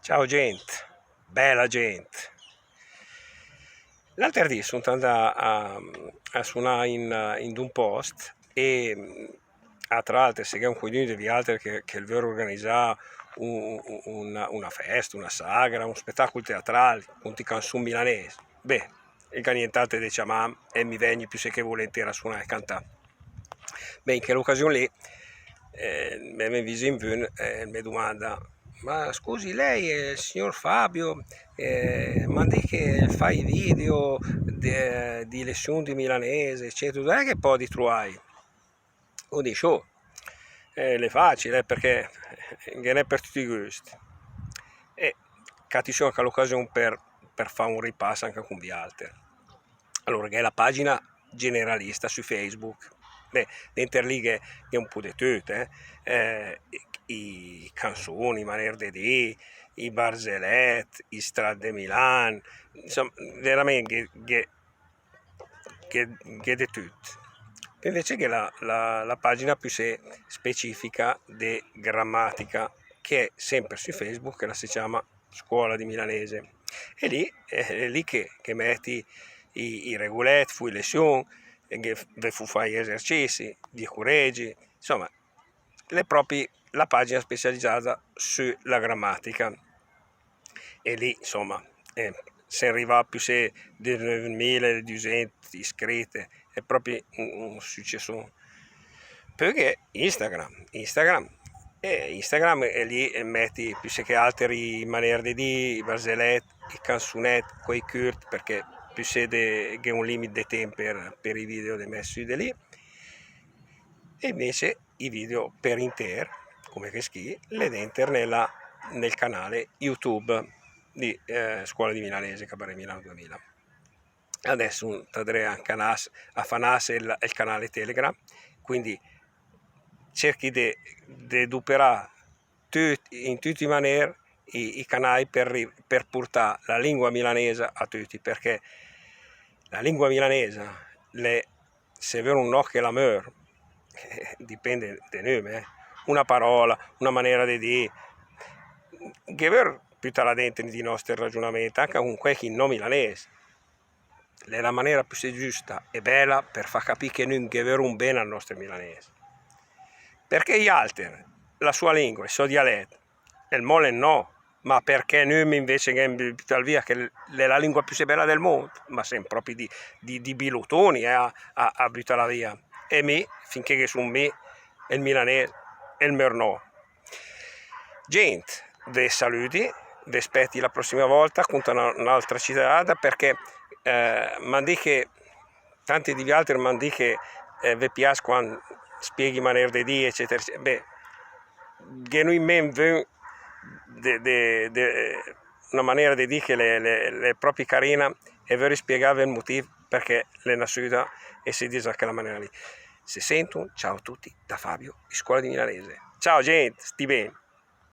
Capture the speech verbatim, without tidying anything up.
Ciao gent, bèla gent. L'alter dì sun andà a, a sunà in, in d'un post e, mm, a tra alter, se gh'è un quaidün de vialter che, che 'l vör organizà un, un, una, una festa, una sagra, un spetacul teatral cunt i canzun milanes, beh, el gh'à nient'alter de ciamàm e mi vegni püssé che vulentér a sunà e cantà. Beh, in quell'ocasion lì, eh, me, me visin vün, eh, me domanda: "Ma scusi, lei, eh, signor Fabio, eh, m'han dì che fa i video de, di lezion di milanese, eccetera, dov'è che podi troài?" Hu dì: "Oh, eh, l'è facil, eh, perché ghe n'è per tücc i güst." E cati sö anca l'ocasion per, per fà un ripass anca cun vialter. Alora, gh'è la pagina generalista sü Facebook. Beh, denter lì gh'è, gh'è un pò de tüt, eh. Eh, i, i canzun, i maner de dì, i barzelètt, i strad de Milan, insoma, verament gh'è, gh'è, gh'è, gh'è de tüt. Pö invece gh'è la, la, la pagina püssé specifica de gramatica, che è semper sü Facebook, che la se ciama Scuola di Milanese. E lì, eh, l'è lì che, che meti i, i regulètt, fù i lezion, e ghe, ve fù fà i esercizi, di curegi, insoma, l'è propi la pagina specializada sü la gramatica. E lì, insoma, eh, se 'n riva a püssé de növmila e düsent iscrit, è propi un, un sücesson. Pö gh'è Instagram, Instagram, eh, Instagram, e lì, eh, meti püssé che alter i maner de dì, i barzelètt, i canzunètt, quei cürt, perché püssé de, gh'è un limit de temp per, per i video de mèss sü de lì. E invece i video per intér, come che schì, l'è denter nella, nel canale YouTube di, eh, Scuola di Milanese, Cabaret Milano duemila. Adess andrè anca a nas-, a fà nass el, el canale Telegram, quindi cerchi de, de duperà tüt, in tüti i maner i, i canai per ri-, per purtà la lingua milanesa a tüti, perché la lingua milanesa l'è, se vör o no che la mör, eh, dipend de nüm, eh. Una parola, una manera de dì, ghe vör purtala denter di noster ragionament, anca cun quei che no milanes. L'è la manera püssé giüsta e bèla per fà capì che nüm ghe vörum ben al noster milanes. Perché i alter, la sua lingua, el so dialètt, el molen no, ma perché nüm invece gh'emm de bütal via, che l'è la lingua püssé bèla del mund, ma semm propi di, di, di bilutuni, eh, a, a, a bütala via. E mi, finché che sun mi, el milanes, el mör no. Gent, ve salüdi, ve speti la prossima volta, cunt una, un'altra citada, perché, eh, m'han dì che, tanti di vialter m'han dì che, eh, ve pias quand spieghi maner de dì, eccetera, eccetera. Beh, gh'è in ment vün de, de, de, una manera de dì che l'è, l'è, l'è propi carina e vöri spiegà el mutìv perché l'è nassüda e se dis a chela manera lì. Se sentum, ciao a tüti, da Fabio, di Scuola di Milanese. Ciao gent, stì ben.